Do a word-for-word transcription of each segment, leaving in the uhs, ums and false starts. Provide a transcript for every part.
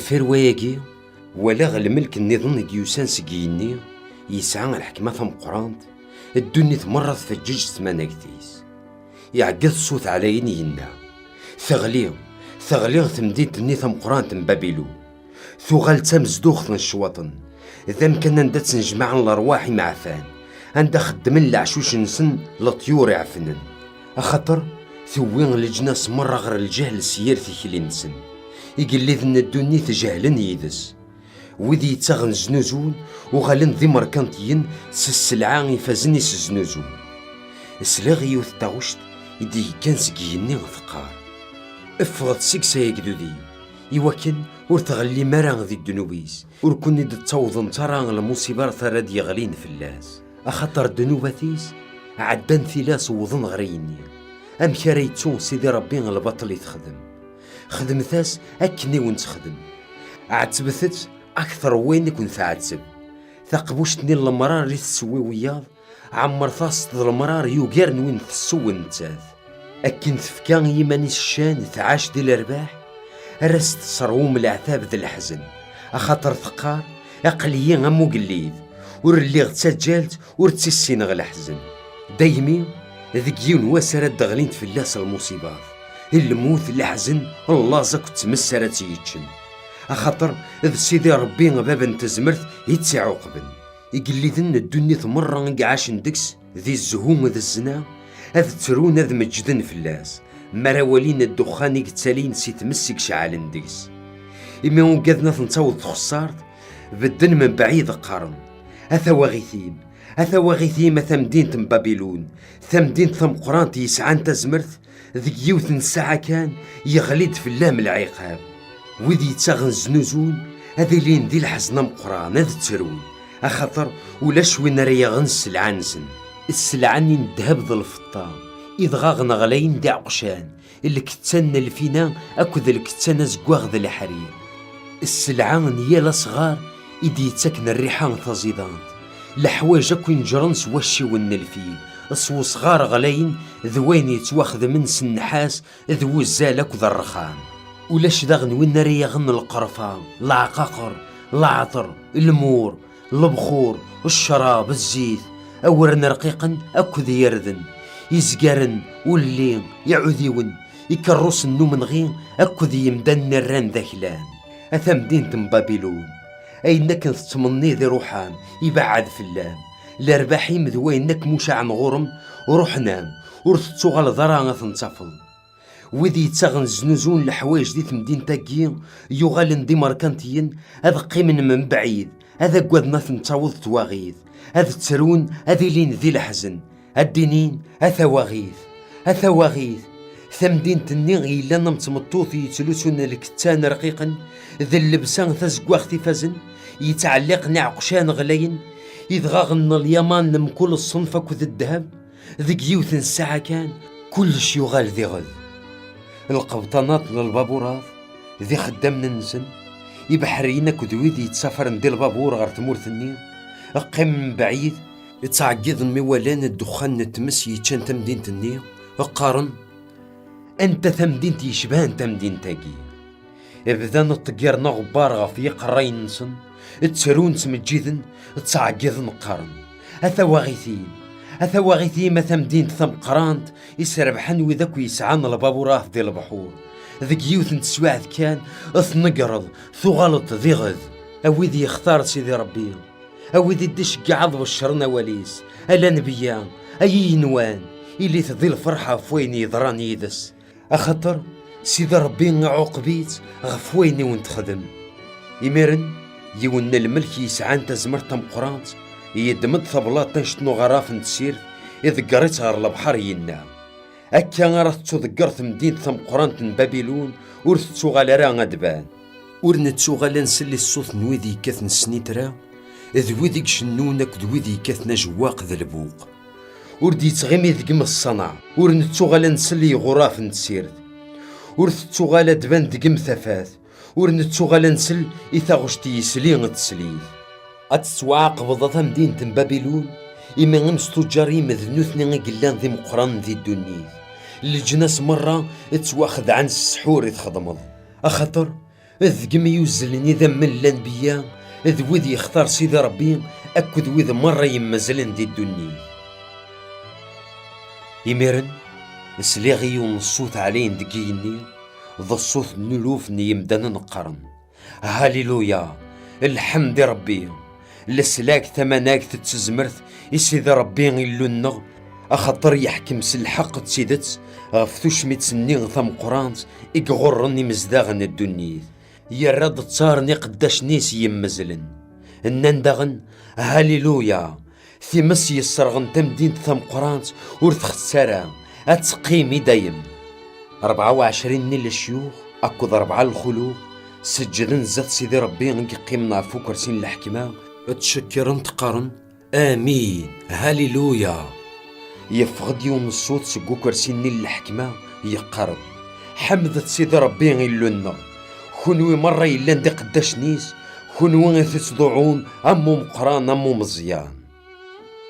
Deffir wayagi, walaɣ lmelk nniḍen i d-yusan seg yigenni, yesɛa lḥekma tameqqrant, ddunit merra tfeǧǧeǧ s tmanegt-is. Iɛeggeḍ ṣṣut ɛlayen, yenna: "Teɣli, teɣli temdint-nni tameqqrant n Babilun. Tuɣal d tamezduɣt n ccwaṭen, d amkan anda ttnejmaɛen lerwaḥ imeɛfan, anda xeddmen leɛcuc-nsen leṭyur iɛefnen. Axaṭer tewwi leǧnas merra ɣer lǧehl s yir tikli-nsen. Igelliden n ddunit jehlen yid-s. Wid yettaɣen znuzun uɣalen d imerkantiyen s sselɛa ifazen i s-znuzun." Sliɣ i yiwet n taɣect i d-yekkan seg yigenni teqqar: "Ffɣet seg-s ay agdud-iw, iwakken ur tɣellim ara di ddnub-is, ur ken-id-ttawḍent ara lmuṣibat ara d-yeɣlin fell-as. Axaṭer ddnubat-is ɛeddan tilas wwḍen ɣer yigenni. Amek ara yettu Sidi Ṛebbi lbaṭel i texdem? Xedmet-as akken i wen-texdem. Ɛettbet-tt akteṛ n wayen i ken-tɛetteb. Taqbuct-nni n lemṛaṛ i tessewwi wiyaḍ, ɛemmṛet-as-tt d lemṛaṛ yugaren win tesseww nettat. Akken tefka i yiman-is ccan, tɛac di lerbaḥ, ar as-tesserwum leɛtab d leḥzen, axaṭer teqqar: 'Aql-iyi am ugellid, ur lliɣ d taǧǧalt, ur tt-issineɣ leḥzen.' Daymi, deg yiwen wass ara d-ɣlint fell-as lmuṣibat, lmut, leḥzen, llaẓ akked tmes ara tt-yeččen. Axaṭer d Sidi Ṛebbi, Bab n tezmert, i tt-iɛuqben. Igelliden n ddunit merra i iɛacen deg-s di zzhu d zzna, ad ttrun, ad meǧǧden fell-as, mi ara walin ddexxan i yettalin si tmes i iceɛlen deg-s. Imi ugaden ad ten-taweḍ txeṣṣart, bedden mebɛid qqaren: "A tawaɣit-im, a tawaɣit-im, a tamdint n Babilun, tamdint tameqqrant yesɛan tazmert, deg yiwet n ssaɛa kan yeɣli-d fell-am lɛiqab." Wid yettaɣen znuzun ad ilin di leḥzen ameqqran, ad ttrun, axaṭer ulac win ara yaɣen sselɛa-nsen. Sselɛa-nni n ddheb d lfeṭṭa, idɣaɣen ɣlayen d iɛeqcan, lkettan n lfina akked lkettan azeggaɣ d leḥrir. Sselɛa n yal asɣar i d-yettaken rriḥa taẓidant, leḥwayeǧ akk ineǧren s wacciwen n lfil, s wesɣar ɣlayen d wayen yettwaxedmen s nnḥas d wuzzal akked rrexxam. Ulac daɣen win ara yaɣen lqerfa, leɛqaqer, leɛṭer, lmur, lebxur, ccrab, zzit, awren rqiqen akked yirden, izgaren, ulli, iɛudiwen, ikerrusen n umenɣi akked yimdanen rran d aklan. A tamdint n Babilun, ayen akken tettmenniḍ iruḥ-am, ibeɛɛed fell-am. Lerbaḥ-im d wayen akk mucaɛen ɣur-m ruḥen-am, ur tettuɣaleḍ ara ad ten-tafeḍ. Wid yettaɣen znuzun leḥwayeǧ di temdint-agi yuɣalen d imerkantiyen, ad qqimen mebɛid, ad aggaden ad ten-taweḍ twaɣit, ad ttrun, ad ilin di leḥzen, ad d-inin: "A tawaɣit, a tawaɣit, tamdint-nni yellan am tmeṭṭut yettlusun lkettan rqiqen d llebsa tazeggaɣt ifazen, yettɛelliqen iɛeqcan ɣlayen, idɣaɣen n lyaman n mkul ṣṣenf akked ddheb." Deg yiwet n ssaɛa kan, kullec yuɣal d iɣed. Lqebṭanat n lbaburat d ixeddamen-nsen, ibeḥriyen akked wid yettafren di lbabur ɣer tmurt-nni, qqimen mebɛid, ttɛeggiḍen mi walan ddexxan n tmes yeččan tamdint-nni, qqaren: "Anta tamdint yecban tamdint-agi?" Bdan ṭṭeggiren aɣebbar ɣef yiqerrayen-nsen, ttrun, ttmeǧǧiden, ttɛeggiḍen, qqaren: "A tawaɣit-im, a tawaɣit-im, a tamdint tameqqrant, isrebḥen wid akk yesɛan lbaburat di lebḥur. Deg yiwet n teswiɛt kan, tnegreḍ, tuɣaleḍ d iɣed." A wid yextar Sidi Ṛebbi, a wid i d-iceggeɛ ad beccren awal-is, a lanebya, ay iyenwan, ilit di lferḥ ɣef wayen yeḍran yid-s. Axaṭer Sidi Ṛebbi iɛuqeb-itt ɣef wayen i wen-texdem. Imiren, yiwen n lmelk yesɛan tazmert tameqqrant yeddem-d tablaṭ annect n uɣaraf n tessirt, iḍegger-itt ɣer lebḥer, yenna: "Akka ara tettuḍegger temdint tameqqrant n Babilun, ur tettuɣal ara ad d-tban." Ur nettuɣal ad nsell i ṣṣut n wid yekkaten snitra, d wid i icennun akked wid yekkaten ajewwaq d lbuq. Ur d-yettɣimi deg-m ṣṣanaɛ. Ur nettuɣal ad nsell i iɣuraf n tessirt. Ur tettuɣal ad d-tban deg-m tafat. Ur nettuɣal ad nsell i taɣect yesli d teslit. Ad tettwaɛaqbeḍ a tamdint n Babilun, imi imstuǧǧar-im d nutni i yellan d imeqqranen di ddunit. Leǧnas merra ttwaxedɛen s ssḥur i txedmeḍ. Axaṭer Deg-m yuzzlen idammen n lanbeyya, d wid yextar Sidi Ṛebbi akked wid merra yemmezlen di ddunit. Imiren, sliɣ i yiwen n ṣṣut ɛlayen deg yigenni, d ṣṣut n uluf n yimdanen qqaren: Haliluya! Lḥemd i Ṛebbi! Leslak, tamanagt d tezmert i Sidi Ṛebbi Illu-nneɣ, axaṭer yeḥkem s lḥeqq d tidet ɣef tucmit-nni tameqqrant i iɣurren imezdaɣ n ddunit, yerra-d ttaṛ n iqeddacen-is yemmezlen. Nnan daɣen: Haliluya! Times yesserɣen tamdint tameqqrant ur txett ara, ad teqqim i dayem. Rebɛa u ɛecrin n lecyux akked rebɛa n lxuluf seǧǧden zdat Sidi Ṛebbi i yeqqimen ɣef ukersi n leḥkma, ttcekkren, qqaren: Amin, haliluya! Yeffeɣ-d yiwen n ṣṣut seg ukersi-nni n leḥkma, yeqqar-d: Ḥemdet Sidi Ṛebbi Illu-nneɣ, kunwi merra yellan d iqeddacen-is, kunwi i tettḍuɛun am umeqqran am umeẓyan.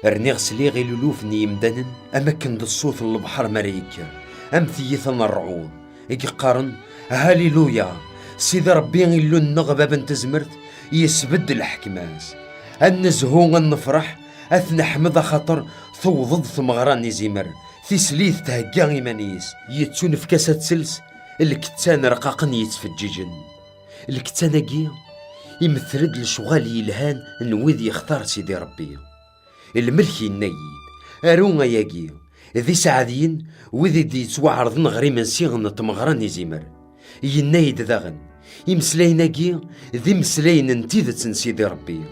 Rniɣ sliɣ i luluf n yimdanen am akken d ṣṣut n lebḥer mi ara yekker, am tiyita n ṛṛɛud, i yeqqaren: Haliluya! Sidi Ṛebbi Illu-nneɣ, Bab n tezmert, yesbedd lḥekma-s. Ad nezhu, ad nefṛeḥ, ad t-neḥmed, axaṭer tewweḍ-d tmeɣra n izimer, tislit thegga iman-is, yettunefk-as ad tels lkettan rqaqen yettfeǧǧiǧen. Lkettan-agi imettel-d lecɣal yelhan n wid yextar Sidi Ṛebbi. Lmelk yenna-yi-d: Aru ayagi, d iseɛdiyen wid i d-yettwaɛerḍen ɣer imensi n tmeɣra n izimer. Yenna-yi-d daɣen: Imeslayen-agi d imeslayen n tidet n Sidi Ṛebbi.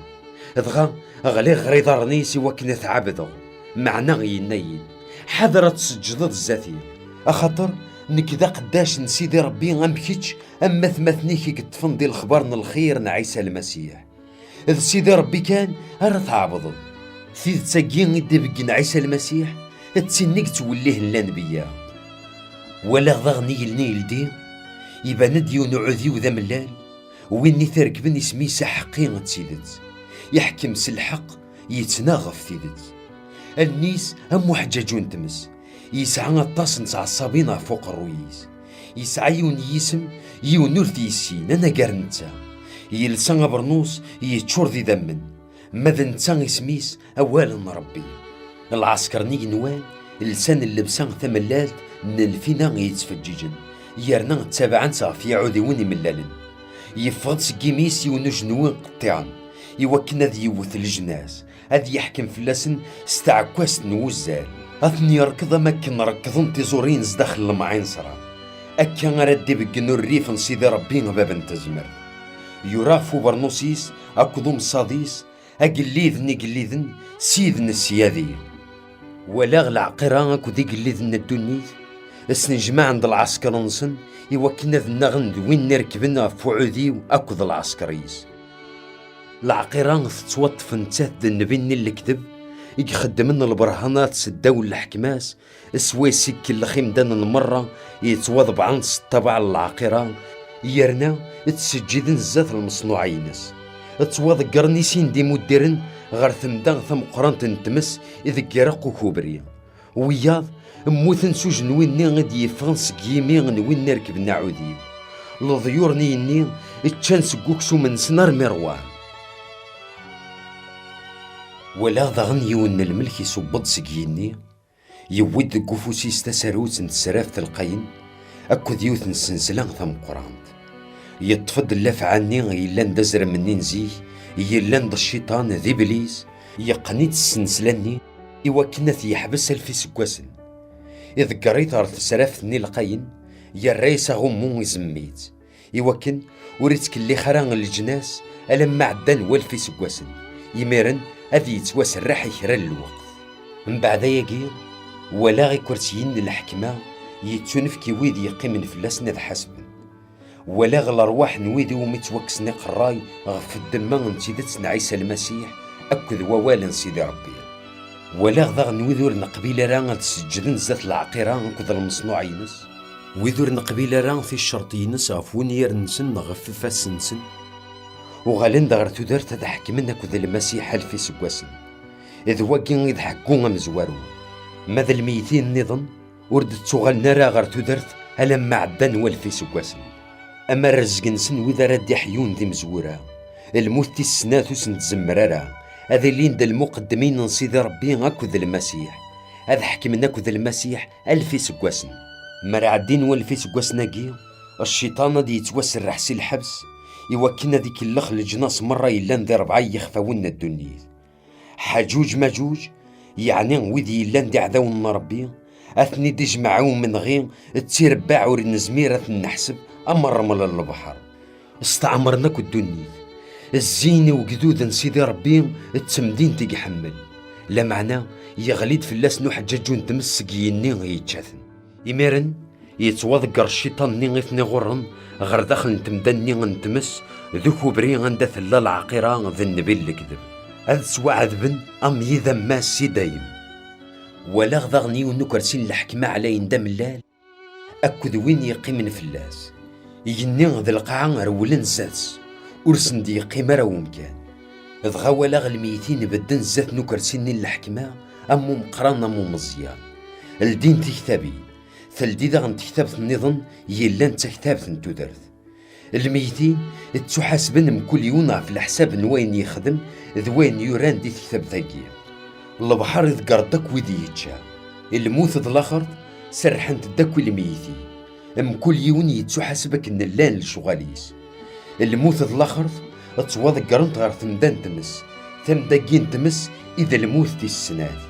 Dɣa ɣliɣ ɣer iḍarren-is i wakken ad t-ɛebdeɣ. Meɛna yenna-yi-d: Ḥader ad tseǧǧdeḍ zdat-i, axaṭer nekk d aqeddac n Sidi Ṛebbi am kečč, am atmaten-ik i yeṭṭfen di lexbar n lxir n Ɛisa Lmasiḥ. D Sidi Ṛebbi kan ara tɛebdeḍ. Tidet-agi i d-ibeggen Ɛisa Lmasiḥ, d tin i yettwellihen lanbeyya. Walaɣ daɣen igenni yeldi, iban-d yiwen uɛudiw d amellal, win i t-irekben isem-is Aḥeqqi d Tidet. Iḥkem s lḥeqq, yettnaɣ ɣef tidet. Allen-is am uḥeǧǧaǧu n tmes, yesɛa aṭas n tɛeṣṣabin ɣef uqerruy-is. Yesɛa yiwen n yisem, yiwen ur t-yessin anagar netta. Yelsa abernus yeččur d idammen, ma d netta isem-is Awal n Ṛebbi. Lɛesker n igenwan lsan llebsa tamellalt n lfina yettfeǧǧiǧen, yerna ttabaɛen-tt ɣef yiɛudiwen imellalen. Yeffeɣ-d seg yimi-s yiwen ujenwi qeṭṭiɛen, iwakken ad yewwet lejnas, ad yeḥkem fell-asen s tɛekkazt n wuzzal. Ad ten-yerkeḍ am akken rekkḍen tiẓurin zdaxel lemɛinsra. Akka ara d-ibeggen urrif n Sidi Ṛebbi, Bab n tezmert. Yura ɣef ubernus-is akked umsaḍ-is: Agellid n igelliden, Ssid n ssyadi. Walaɣ lɛeqira akked igelliden n ddunit snejmaɛen-d lɛesker-nsen i wakken ad nnaɣen d win irekben ɣef uɛudiw akked lɛesker-is. Lɛeqira tettwaṭṭef nettat d nnbi-nni n lekdeb i ixeddmen lberhanat seddaw n leḥkem-as, swayes i ikellex imdanen merra yettwaḍebɛen s ṭṭabaɛ n lɛeqira, yerna ttseǧǧiden zdat lmeṣnuɛa-ines. Ttwaḍeggren i sin d imuddiren ɣer temda tameqqrant n tmes i deg ireqq ukubri. Wiyaḍ mmuten s ujenwi-nni i d-yeffɣen seg yimi n win irekben aɛudiw. Leḍyur n yigenni ččan seg uksum-nsen armi ṛwan. Walaɣ daɣen yiwen n lmelk iṣubb-d seg yigenni, yewwi-d deg ufus-is tasarut n tesraft lqayen akked yiwet n ssensla tameqqrant. Yeṭṭef-d llafɛa-nni yellan d azrem-nni n zik, yellan d cciṭan, d iblis, yeqqen-itt ssensla-nni iwakken ad t-yeḥbes alef iseggasen. Iḍegger-it ɣer tesraft-nni lqayen, yerra-yas aɣummu, izemmem-itt, iwakken ur ittkellix ara leǧnas alamma ɛeddan walef iseggasen, imiren ad yettwaserreḥ i kra n lweqt. Mbeɛd ayagi, walaɣ ikersiyen n lḥekma yettunefk i wid yeqqimen fell-asen ad ḥasben. Walaɣ lerwaḥ n wid iwumi ttwakksen iqerray ɣef ddemma n tidet n Ɛisa Lmasiḥ akked wawal n Sidi Ṛebbi. Walaɣ daɣen wid ur neqbil ara ad seǧǧden zdat lɛeqira akked lmeṣnuɛ-ines, wid ur neqbil ara ticerṭ-ines ɣef wenyir-nsen neɣ ɣef ifassen-nsen, uɣalen-d ɣer tudert ad ḥekmen akked Lmasiḥ alef iseggasen. D wagi i d ḥeggu amezwaru. Ma d lmeytin nniḍen, ur d-ttuɣalen ara ɣer tudert alamma ɛeddan walef iseggasen. Ama rrezg-nsen wid ara d-iḥyun d imezwura, lmut tis snat ur sen-tzemmer ara, ad ilin d lmuqeddmin n Sidi Ṛebbi akked Lmasiḥ, ad ḥekmen akked Lmasiḥ alef iseggasen. Mi ara ɛeddin walef iseggasen-agi, cciṭan ad yettwaserreḥ si lḥebs, iwakken ad ikellex leǧnas merra yellan di ṛebɛa n yixfawen n ddunit. Ḥaǧuǧ Maǧuǧ, yeɛni wid yellan d iɛdawen n Ṛebbi, ad ten-id-ijmeɛ i umenɣi d tirebbaɛ ur nezmir ad ten-neḥseb am ṛṛmel n lebḥer. Steɛmren akk ddunit. Zzin i ugdud n Sidi Ṛebbi d temdint i iḥemmel. Lameɛna, yeɣli-d fell-asen uḥeǧǧaǧu n tmes seg yigenni yečča-ten. Imiren, yettwaḍegger cciṭan-nni i ten-iɣurren ɣer daxel n temda-nni n tmes d ukubri anda tella lɛaqira d nnbi n lekdeb. Ad ttwaɛedben am yidammas i dayem. Walaɣ daɣen yiwen n ukersi n leḥkem ɛlayen d amellal akked win yeqqimen fell-as. Igenni d lqaɛa rewlen zdat-s, ur sen-d-yeqqim ara umkan. Dɣa walaɣ lmeytin bedden zdat n ukersi-nni n leḥkma, am umeqqran am umeẓyan. Ldin tiktabin. Teldi daɣen tektabt nniḍen yellan d taktabt n tudert. Lmeytin ttuḥasben mkul yiwen ɣef leḥsab n wayen yexdem d wayen yuran di tektabt-agi. Lebḥer iḍegger-d akk wid yečča. Lmut d laxert serrḥent-d akk i lmeytin. Mkul yiwen yettuḥaseb akken llan lecɣal-is. Lmut d laxert ttwaḍeggrent ɣer temda n tmes. Tamda-agi n tmes i d lmut tis snat.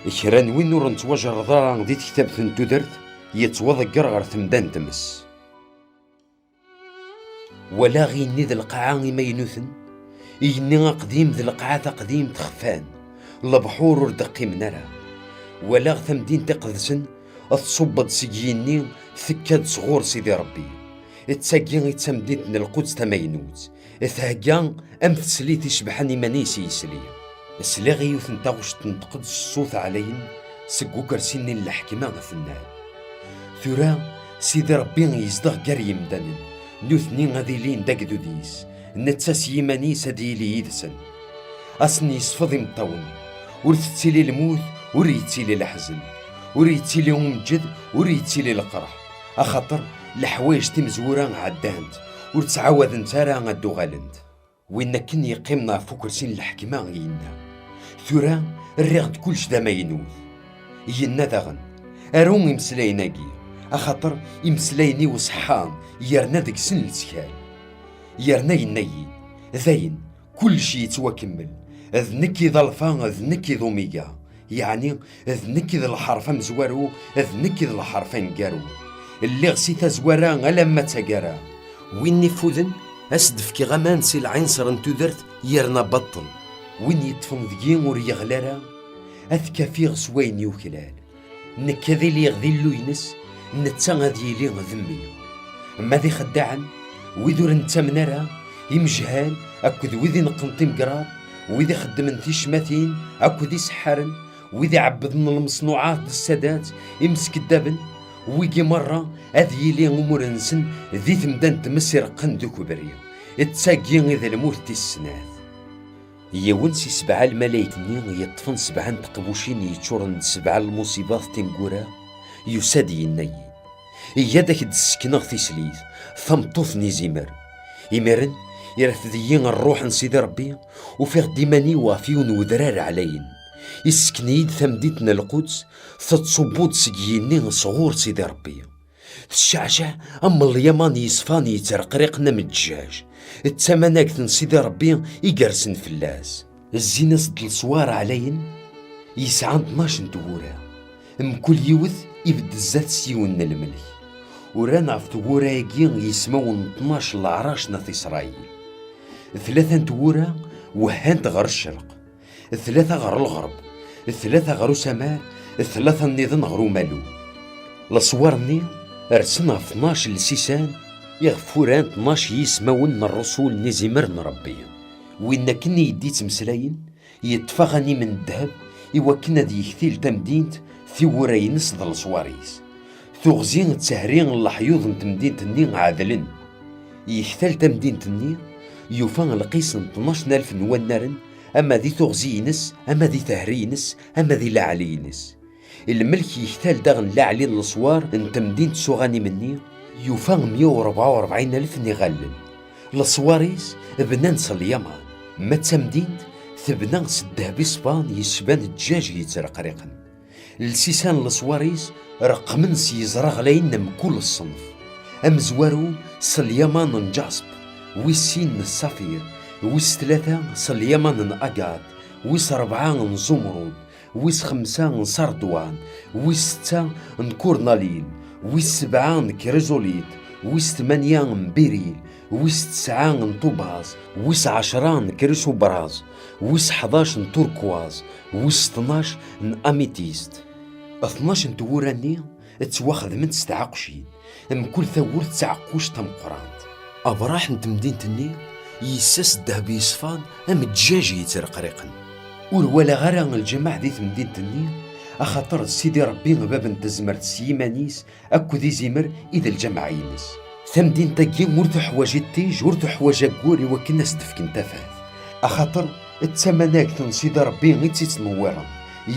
Kra n win ur nettwajerred ara di tektabt n tudert yettwaḍegger ɣer temda n tmes. Walaɣ igenni d lqaɛa imaynuten, igenni aqdim d lqaɛa taqdimt xfan, lebḥur ur d-qqimen ara. Walaɣ tamdint iqedsen tṣubb-d seg yigenni, tekka-d sɣur Sidi Ṛebbi. D tagi i d tamdint n Lquds tamaynut, thegga am teslit icebḥen iman-is i yesli. Sliɣ i yiwet n taɣect tenṭeq-d s ṣṣut ɛlayen seg ukersi-nni n leḥkma, tenna-d: Tura, Sidi Ṛebbi yezdeɣ gar yemdanen, nutni ad ilin d agdud-is, netta s yiman-is ad yili yid-sen. Ad sen-yesfeḍ imeṭṭawen, ur tettili lmut, ur yettili leḥzen, ur yettili umeǧǧed, ur yettili lqerḥ, axaṭer leḥwayeǧ timezwura ɛeddant, ur ttɛawadent ara ad d-uɣalent. Win akken yeqqimen ɣef ukersi n leḥkma yenna: Tura rriɣ-d kullec d amaynut. Yenna daɣen: Aru imeslayen-agi, axaṭer imeslayen-iw ṣeḥḥan, yerna deg-sen lettkal. Yerna yenna-yi-d: Dayen, kullec yettwakemmel, d nekk i d Alfa, d nekk i d Omiga, yeɛni d nekk i d lḥerf amezwaru, d nekk i d lḥerf aneggaru. Lliɣ si tazwara alamma d taggara. Win ifuden, ad s-d-fkeɣ aman si lɛinṣer n tudert yerna baṭṭel. Win yeṭṭfen deg-i ur yeɣli ara, ad t-kafiɣ s wayen yuklal. Nekk ad iliɣ d Illu-ines, netta ad yili d mmi. Ma d ixeddaɛen, wid ur nettamen ara, imejhal akked wid ineqqen timgerraḍ, wid ixeddmen ticmatin akked iseḥḥaren, wid iɛebbden lmeṣnuɛat d ssadat, imeskeddaben, wigi merra ad yili umur-nsen di temda n tmes ireqqen d ukebri. D tagi i d lmut tis snat. Yiwen si sebɛa lmalayek-nni yeṭṭfen sebɛa n teqbucin yeččuren d sebɛa n lmuṣibat tineggura, yusa-d yenna-yi: Iyya-d ad k-d-ssekneɣ tislit, tameṭṭut n izimer. Imiren, irfed-iyi ṛṛuḥ n Sidi Ṛebbi, ufiɣ-d iman-iw ɣef yiwen n wedrar ɛlayen. Issken-iyi-d tamdint n Lquds, tettṣubbu-d seg yigenni sɣur Sidi Ṛebbi. Tecceɛceɛ am lyaman yeṣfan yettreqriqen am ǧǧaǧ. D tamanagt n Sidi Ṛebbi i yersen fell-as. Zzin-as-d leswar ɛlayen, yesɛan tnac n tgura. Mkul yiwet ibedd zdat-s yiwen n lmelk. Uran ɣef tgura-agi yismawen n tnac n leɛrac n At Isṛayil. Tlata n tgura wehhant ɣer ccerq, tlata ɣer lɣerb, tlata ɣer usamar, tlata nniḍen ɣer umalu. Leswar-nni rsen ɣef tnac n lsisan iɣef uran tnac yismawen n ṛṛusul n izimer n Ṛebbi. Win akken i yi-d-ittmeslayen, yeṭṭef aɣanim n ddheb i wakken ad yektil tamdint tiwwura-ines d leswar-is. Tuɣzi d tehri n leḥyuḍ n temdint-nni ɛedlen. Yektal tamdint-nni, yufa lqis n tnac n alef n wannaren, ama di tuɣzi-ines, ama di tehri-ines, ama di laɛli-ines. Lmelk yektal daɣen laɛli n leswar n temdint s uɣanim-nni, Yufa mya u rebɛa u rebɛin alef n iɣallen. Leṣwar-is bnan s lyaman, ma d tamdint tebna s ddheb iṣfan yecban ǧǧaǧ yettreqriqen. Lsisan n leṣwar-is reqqmen s yeẓra ɣlayen n mkul ṣṣenf. Amezwaru s lyaman n jasp, wis sin n ṣṣafir, wis tlata s lyaman n agat, wis rebɛa n zumrud, wis xemsa n sardwan, wis setta n kurnalin, wis sebɛa n krizulit, wis tmanya n biril, wis tesɛa n tubaẓ, wis ɛecra n krisobraz, wis ḥdac n turkuwaẓ, wis tnac n amitist. Tnac n tewwura-nni ttwaxedment s tɛeqqucin, mkul tawwurt d taɛeqquct tameqqrant. Abraḥ n temdint-nni yessas ddheb yeṣfan am ǧǧaǧ yettreqriqen. Ur walaɣ ara lǧameɛ di temdint-nni, axaṭer d Sidi Ṛebbi, bab n tezmert s yiman-is akked izimer i d lǧameɛ-ines. Tamdint-agi ur tuḥwaǧ iṭij, ur tuḥwaǧ aggur i wakken ad s-d-fken tafat, axaṭer d tamanagt n Sidi Ṛebbi i tt-ittnewwiṛen,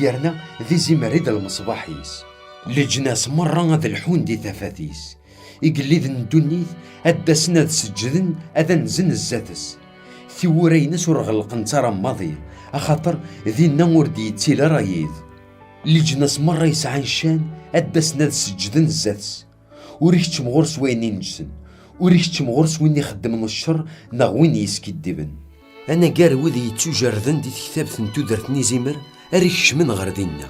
yerna d izimer i d lmeṣbaḥ-is. Leǧnas merra ad lḥun di tafat-is. Igelliden n ddunit ad d-asen ad seǧǧden, ad anzen zdat-s. Tiwwura-ines ur ɣellqent ara maḍi, axaṭer dinna ur d-yettili ara yiḍ. Leǧnas merra yesɛan ccan ad d-asen ad seǧǧden zdat-s. Ur ikeččem ɣur-s wayen ineǧsen, ur ikeččem ɣur-s win ixeddmen ccer neɣ win yeskiddiben. Anagar wid yettujerden di tektabt n tudert n izimer ara ikecmen ɣer dinna.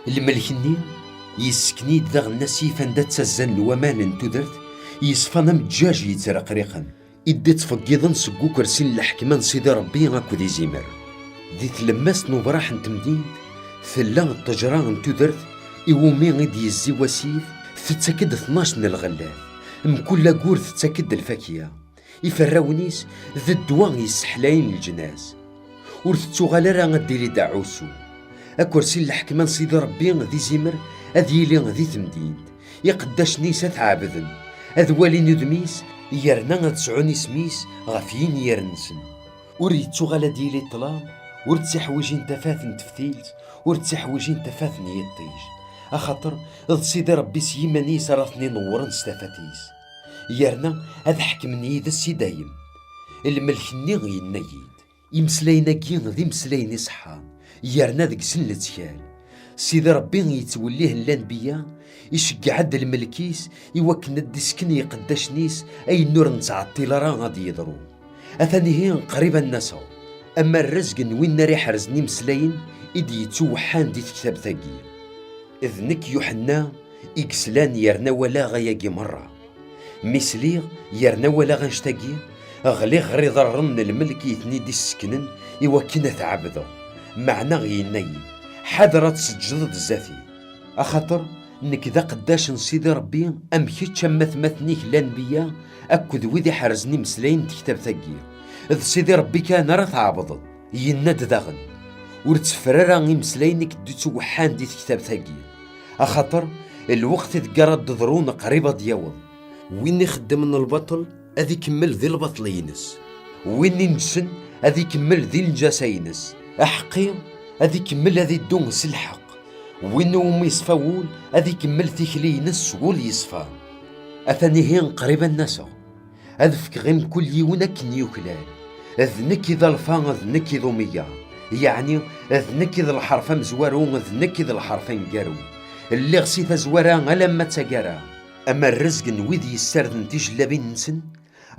Lmelk-nni yessken-iyi-d daɣen asif anda ttazzalen waman n tudert yeṣfan am ǧǧaǧ yettreqriqen, i d-ittfeggiḍen seg ukersi n leḥkma n Sidi Ṛebbi akked izimer. Di tlemmast n ubraḥ n temdint tella ṭṭejra n tudert iwumi i d-yezzi wasif, tettak-d tnac n lɣellat, mkul aggur tettak-d lfakya. Iferrawen-is d ddwa yesseḥlayen leǧnas. Ur tettuɣal ara ad d-tili d aɛusu. Akersi n leḥkma n Sidi Ṛebbi d izimer ad yili di temdint. Iqeddacen-is ad t-ɛebden, ad walin udem-is, yerna ad sɛun isem-is ɣef yinyir-nsen. Ur yettuɣal ad d-yili ṭṭlam, ur ttiḥwijin tafat n teftilt, ur ttiḥwijin tafat n yiṭij. Axaṭer d Sidi Ṛebbi s yiman-is ara ten-inewwren s tafat-is. Yerna ad ḥekmen yid-s i dayem. Lmelk-nni yenna-yi-d, imeslayen-agi d imeslayen iṣeḥḥan, yerna deg-sen lettkal. Sidi Ṛebbi yettwellihen lanbeyya, iceggeɛ-d lmelk-is i wakken ad d-isken i iqeddacen-is ayen ur nettɛeṭṭil ara ad yeḍru. Atan ihi qrib ad n-aseɣ, ama rrezg n win ara iḥerzen imeslayen i d-yettuweḥḥan di tektabt-agi. D nekk Yuḥenna i yeslan yerna walaɣ ayagi merra. Mi sliɣ yerna walaɣ annect-agi, ɣliɣ ɣer iḍarren n lmelk i ten-id-isseknen i wakken ad t-ɛebdeɣ, meɛna yenna-yi-d, ḥader ad tseǧǧdeḍ zdat-i. Axaṭer nekk d aqeddac n Sidi Ṛebbi am kečč, am atmaten-ik lanbeyya akked wid iḥerzen imeslayen n tektabt-agi. D Sidi Ṛebbi kan ara tɛebdeḍ. Yenna-d daɣen, ur tteffer ara imeslayen i k-d-ittweḥḥan di tektabt-agi, axaṭer lweqt i deg ara d-ḍrun qrib ad d-yaweḍ. Win ixeddmen lbaṭel ad ikemmel di lbaṭel-ines. Win ineǧsen ad ikemmel di lneǧasa-ines. Aḥeqqi ad ikemmel ad iddu s lḥeqq. Win umi yeṣfa wul ad ikemmel tikli-ines s wul yeṣfan. Atan ihi qrib ad n-aseɣ. Ad fkeɣ i mkul yiwen akken yuklal. D nekk i d alfa, d nekk i d umiya. Yeɛni, d nekk i d lḥerf amezwaru, d nekk i d lḥerf aneggaru. Lliɣ si tazwara alamma d taggara. Ama rrezg n wid yessarden tijellabin-nsen,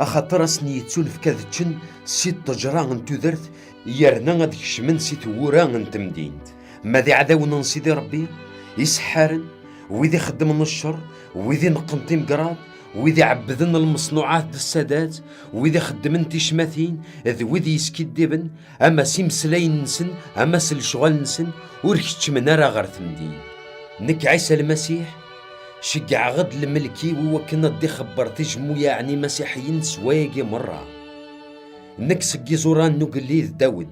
axaṭer ad sen-yettunefk ad ččen si ṭṭejra n tudert, yerna ad kecmen si tewwura n temdint. Ma d iɛdawen n Sidi Ṛebbi, iseḥḥaren, wid ixeddmen ccer, wid ineqqen timegraḍ, wid iɛebbden lmeṣnuɛat d ssadat, wid ixeddmen ticmatin, d wid yeskiddiben, ama s imeslayen-nsen, ama s lecɣal-nsen, ur keččmen ara ɣer temdint. Nekk, Ɛisa Lmasiḥ, ceggɛeɣ-d lmelk-iw i wakken ad d-ixebber tijemmuyaɛ n imasiḥiyen s wayagi merra. Nekk seg iẓuran n ugellid Dawed,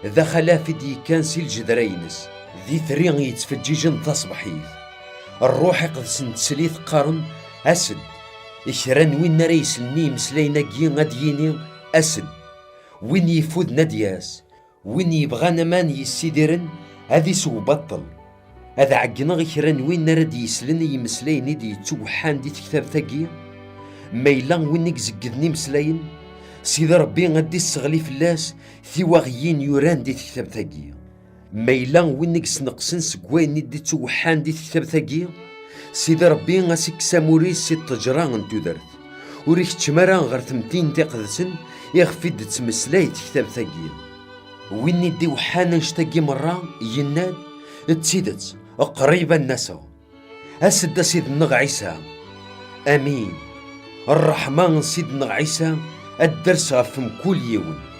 d axalaf i d-yekkan si lǧedra-ines, d itri yettfeǧǧiǧen taṣebḥit. Ṛṛuḥ iqedsen n teslit qqaren, as-d. Kra n win ara yeslen i imeslayen-agi ad d-yini, as-d. Win yeffuden ad d-yas. Win yebɣan aman yessidiren ad isew baṭṭel. Ad ɛeggneɣ i kra n win ara d-yeslen i yimeslayen i d-yettewḥan di tektabt-agi. Ma yella win i izeggden imeslayen, Sidi Ṛebbi ad d-isseɣli fell-as tiwaɣiyin yuran di tektabt-agi. Ma yella win i yesneqsen seg wayen i d-ittewḥan di tektabt-agi, Sidi Ṛebbi ad s-ikkes amur-is si ṭṭejra n tudert, ur ikeččem ara ɣer temtin tiqedsen iɣef i d-tettmeslay tektabt-agi. Win i d-iwḥan annect-agi merra, yenna-d: "D tidet, qrib ad n-aseɣ. As-d a Ssid-nneɣ Ɛisa." Amin. Ṛṛeḥma n Ssid-nneɣ Ɛisa ad d-ters ɣef mkul yiwen.